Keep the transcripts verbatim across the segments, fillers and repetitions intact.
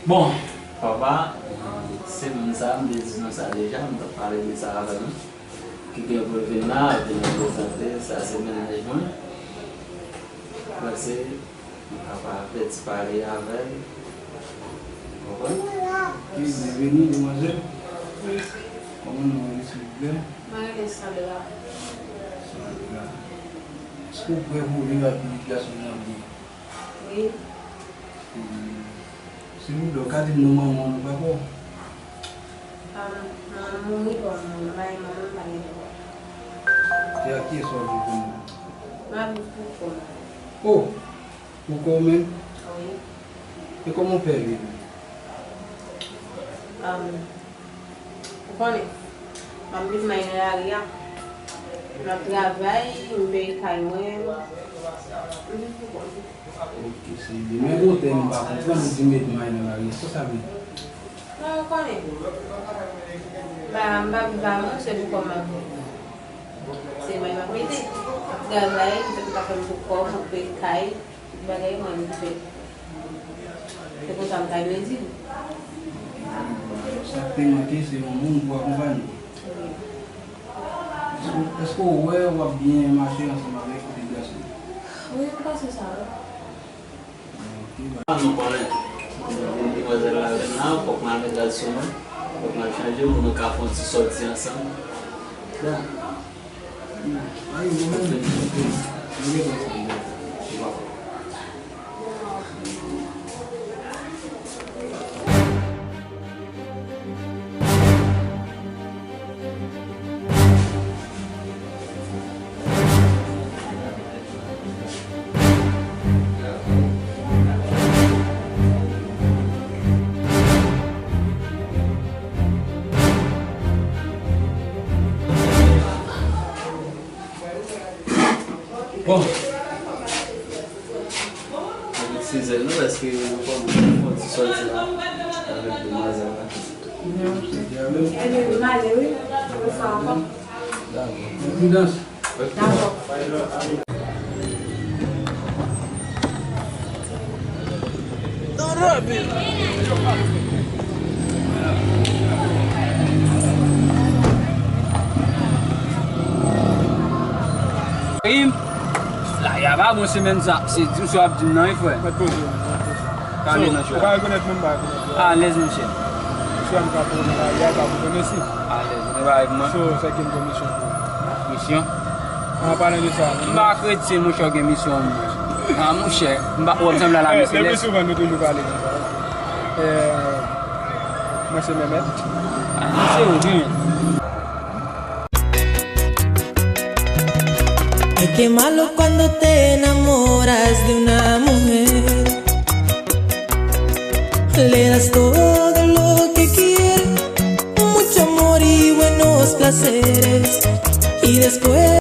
Bon, papa, se moun sa, m te di nou sa deja, m t ap pale de sa avè nou. Ki gen pou l vin la, vin prezante, sa se mennaj mwen. Panse, m kapab fè ti pale avè l. Konprann? Ok, byenveni, demwazèl. Kòman non w ye, silvouplè? Mwen rele Sandra. Sandra. Èske w prè pou w li rapid gason jan w ye? Wi. Hmm. Silvouplè, w ka di m non manman w, non papa w? Ah, manman m mouri, bon, manman m pa gen papa. E ak kiyès w ap viv kounya? M ap viv pou kò m. Oh! Pou kò w menm? Wi. E kòman w fè viv? Um, ou konnen, m ap viv may nan lari a. M ap travay, m peye kay mwen. M viv pou kò m. Ok, se byen. Men gon tèm m pa konprann, ou di met may nan lari a. Sa sa vle di? Non, ou konnen. Ba, m pa viv a mwen, se pou kò m m ap viv. Se may m ap mete. M ap travay, m fè tout afè m pou kò m, m ap peye kay. Tout bagay mwen m fè. Se konsa m ka rele di l. Sa k te manke se yon moun pou akonpanye w. Wi. Èske, èske w wè w ap byen mache ansanm avèk pitit gason? Wi, m panse sa, wi. Ok, ba. Ah, nou konnen. Demwazèl la vin la, fòk m al met rad sou mwen. Fòk m al chanje pou nou ka fè yon ti sòti ansanm. Ya. Bon. Avèk Sizèl, non, paske nou fè yon ti sòti la avèk demwazèl la. Ebyen, m ale, wi. Yon fwa ankò. Dakò. Pridans. Dakò. Karim, lari a pa bon semèn sa. Se di m sa w ap di m nan, wi, frè. Mèt poze w, mèt poze w. Pale non, chwa. Ou pa rekonèt mwen, m pa rekonèt ou. Alèz, monchè. Mesye a m ka pran nan lari a, pa pou konnen si. Alèz, ou pa avèk mwen. So, sa gen yon misyon pou ou. Misyon? An palan de sa, m pa kretyen, monchè, w gen misyon, monchè. Ah, monchè, m pa, w ap sanble a la misyon. Le pli souvan, nou toujou pale konsa. Eh, mwen se Mèmèt. Ah, se ou, wi. Qué malo cuando te enamoras de una mujer. Le das todo lo que quiere, mucho amor y buenos placeres. Y después.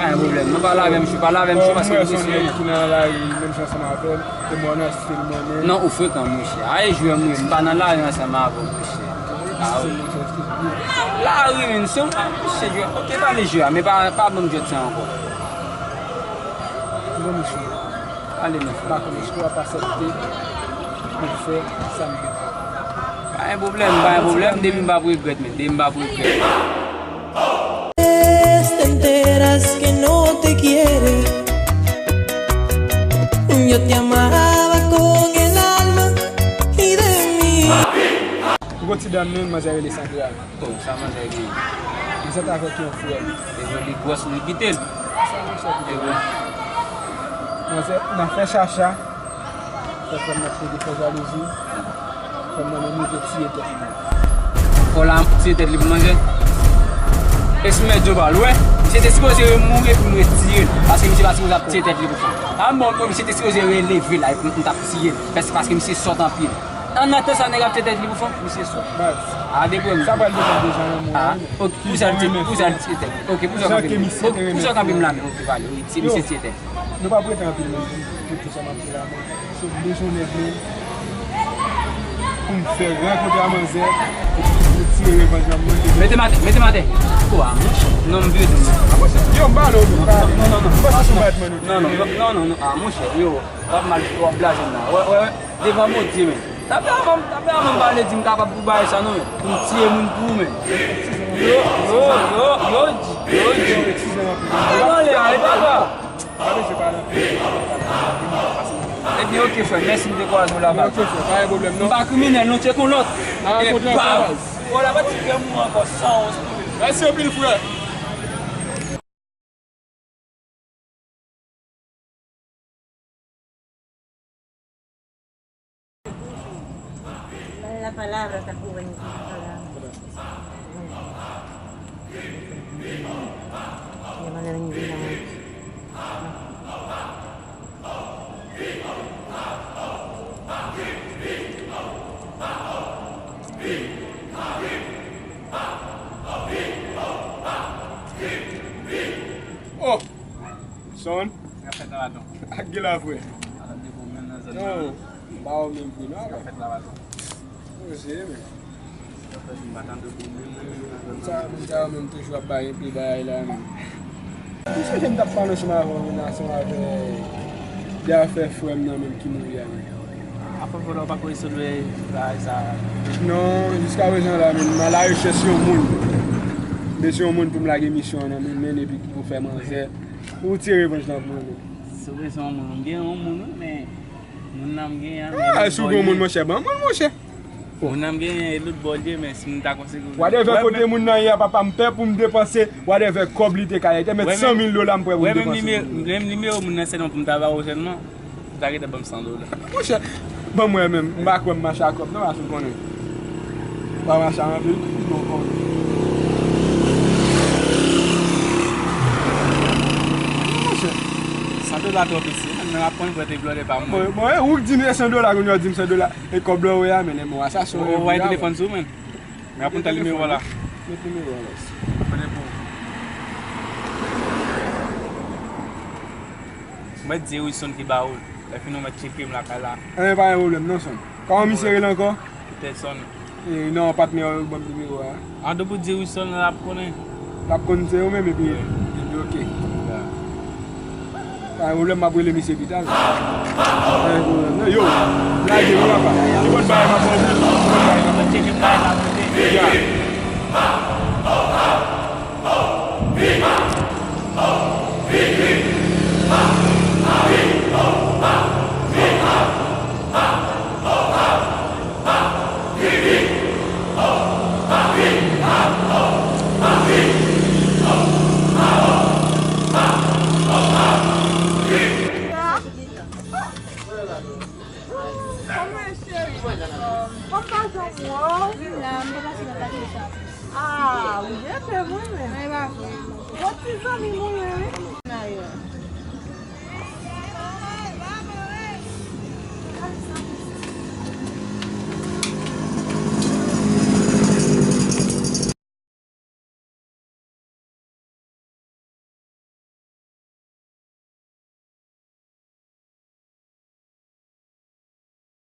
Pa gen pwoblèm. Non, pale avè m, chou, pale avè m, chou, paske m se sou. Ki nan lari menm jan ansanm avè m, e mwen nan stil mwen menm. Non, ou frekan, monchè. A, e jwè m ye, m pa nan lari ansanm avè w, monchè. Lari, men, se yon, monchè, jwè. Ok, pale jwè a, men pa, pa ban m jwèt sa ankò. Bon, monchè. Pale, mon frè. Pa konnen si w ap aksepte pou fè sa m gen. Pa gen pwoblèm, pa gen pwoblèm, depi m p ap regrèt, men, depi m p ap regrèt. Te enteras que no te quiere. Yo te amaba con el alma y de mí. M gon ti dam menm, manzè rele Sandra. Oh, sa manzè gen? Manzè t avèk yon frè. E bon, li gwòs, li kite l. Sa manzè kite l. Manzè, nan fè chacha. Fè frè m nan plede fè jalouzi. Frè m nan menm rive tiye tèt li. Fò la tiye tèt li pou manzè. E si mèt yo pa lwen, misye te sipoze mouri epi m retire l. Paske misye pa sipoze ap tiye tèt li pou fanm. A bon, misye te sipoze releve l la epi m t ap tiye l. Paske, paske misye sòt anpil. An nan tan sa nèg ap tiye tèt li pou fanm, misye sòt. Baz. A depi m. Sa pral depann de jan lanmou an. Ok, pou sa l tiye tèt. Ok, pou sa l kanpe m. Pou sa l kanpe m la men, ok, pale. Wi, misye tiye tèt. Nou p ap rete anpil menm pou, pou tout sa m ap di la, men se bezwen nèg menm pou m fè rankontre a manzè, epi pou tire revanj nan mwen. Mete m atè, mete m atè. Kwa, monchè? Non, m vye di w. Yo, m pale w, m pale. Non, non, non. Pase sou bat mwen, non. Non, non, non, non, non. A, monchè, yo, w ap mal, w ap blaze m la. Wè, wè, wè. Devan Bondye, men. Tape avan m, tape avan m pale di m kapab pou bagay sa non, men. Pou m tiye moun pou ou, men. Yo, yo, yo, yo di, yo di. Yo anlè a, e papa. Ebyen, ok, frè, mèsi, m dekouraje w la, baz. Ok, frè, pa gen pwoblèm, non. M pa kriminèl, non, tcheke yon lòt. E baz. Bon, la pa ti kè mwen ankò, san onz pou mil. Mèsi anpil, frè. La palabra está joven, la palabra. Llaman la bendiga mucho. Oh! Son. Sa fèt nan baton. Ak gila vre. Alan de bon menm nan zòn nan. Non, m pa wè menm vre non. Sa fèt nan baton. Poze men. Sa fèt m pa tande bon menm nan zòn nan. Sa, moun sa yo menm toujou ap bay enpe bagay la menm. M sonje m t ap pale ansanm avè w menm ansanm avè de afè frè m nan menm ki mouri a menm. Apre vòlè w pa ko resolve bagay sa. Non, jiska prezan la menm m a la rechèch yon moun. M bezwen yon moun pou m lage misyon an nan men l epi ki pou fè manzè. Ou tire revanj lan pou mwen menm. Si w bezwen yon moun, m gen yon moun wi, men moun nan m genyen an. Ah, si w gen yon moun monchè, ban mwen l monchè. Moun nan m genyen e lòt bò l ye, men si m ta konsekwe. Whatever kote moun nan ye a papa, m pè pou m depanse whatever kòb li te ka ye. Te mèt san mil dola m prè pou m depanse. Menm nimewo moun nan sèlman pou m ta ba w sèlman. Ou ta gentan ban m san dola. Monchè, ban m wè menm, m pa kwè m mache ak kòb non, paske w konnen. M pa mache ak anpil kòb non. Monchè. San dola twò piti, menm nan aprann prete blòdè pa mwen. Bon, bon, e ou k di m se san dola, kounye a w di m san dola. E kòb la w wè a, men, men, asasen w. Ou wè telefòn sou mwen. Men aprann tèl nimewo a la. Met nimewo a la. Mwen di Wilson ki ba ou l. Lè fini w mèt tcheke m lakay la. Anyen pa gen pwoblèm non, Son. Kòman misye rele ankò? Peterson. E non, patnè w ban m nimewo a. An depi w di Wilson l ap konnen. L ap konn se ou menm epi, epi ok. Pa gen pwoblèm, m ap rele misye pita. Pa gen pwoblèm non. Yo, lage wi papa. Ki bòt bagay m ap ba w? Ki bòt bagay m ap ba w? Ya. Kòman e cheri? Kòman pa janm wè w? Ah, ou byen fè mwen menm. Mezanmi, mwen